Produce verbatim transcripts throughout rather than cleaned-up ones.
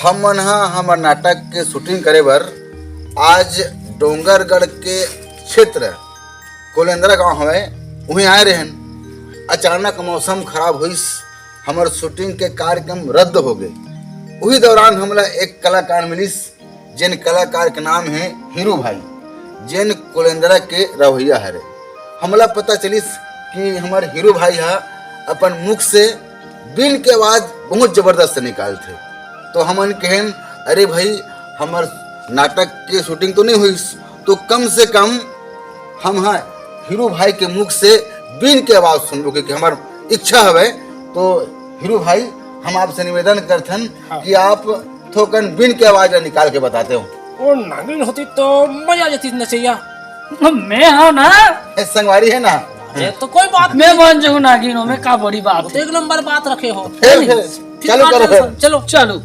हमन ह हमर नाटक के शूटिंग करे बर आज डोंगरगढ़ के क्षेत्र कोलेंद्रा गांव हवय, उहें आए रहेन। अचानक मौसम खराब होइस, हमर शूटिंग के कार्यक्रम रद्द हो गए। उही दौरान हमला एक कलाकार मिलिस, जेन कलाकार के नाम हे हीरू भाई, जेन कोलेंद्रा के रहवैया हरे। हमला पता चलिस कि हमर हीरू भाई ह अपन मुख से बीन के आवाज बहुत जबरदस्त निकालथे। तो हमन कहेन, "अरे भाई, हमर नाटक के शूटिंग तो नहीं होइस, तो कम से कम हम ह हीरू भाई के मुख से बीन के आवाज सुनबो," क्योंकि हमर इच्छा हवे। तो हीरू भाई, हम आपसे निवेदन करथन हाँ। कि आप थोकन बीन के आवाज ला निकाल के बताते हो। ओ नागिन होती तो मजा आ जाती नचैया। मैं हूँ ना। ए, संगवारी है ना? अरे तो कोई बात मैं नहीं। बन जाऊँ नागिन, में का बड़ी बात वो तो है। एक नंबर बात रखे हो। फिर, फिर, फिर चालू बात करो करो फिर। सब, चलो। चलो।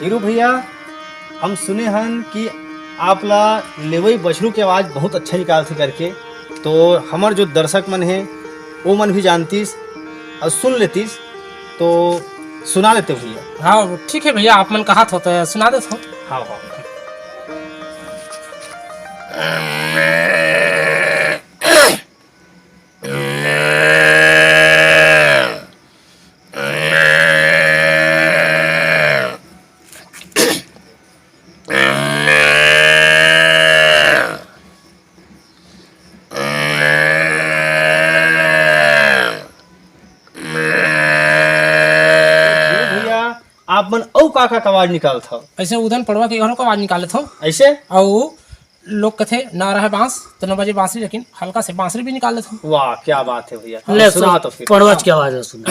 हीरू भैया, हम सुने हन कि आप ला लेवई बछरू के आवाज बहुत अच्छा निकालथे करके, तो हमर जो दर्शक मन हे, वो मन भी जानतीस और सुन लेतीस, तो सुना लेते भैया। हाँ, ठीक है भैया, आप मन कहा थो तो सुना देत हो। हाँ, हाँ। भैया, आप मन अउ का का आवाज निकालत हव? ऐसे उधन पड़वा के घरों का आवाज निकालत हव। ऐसे? अउ लोग कथे ना रहे बांस तो न बजे बांसुरी, लेकिन हल्का से बांसुरी भी निकाल लेत हव। वाह, क्या बात है भैया। ले सुना सुन, तो फिर। पड़वा के आवाज है, सुन।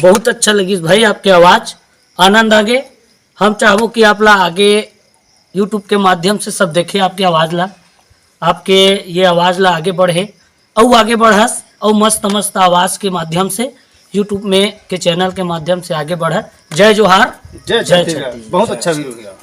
बहुत अच्छा लगिस भाई आपके आवाज, आनंद आगे। हम चाहबो कि आप ला आगे YouTube के माध्यम से सब देखे आपके आवाज ला, आपके ये आवाज ला आगे बढ़े, अउ आगे बढ़स, अउ मस्त मस्त आवाज के माध्यम से YouTube में के चैनल के माध्यम से आगे बढ़स। जय जोहार, जय जय छत्तीसगढ़। छत्तीसगढ़। बहुत अच्छा वीरू भैया।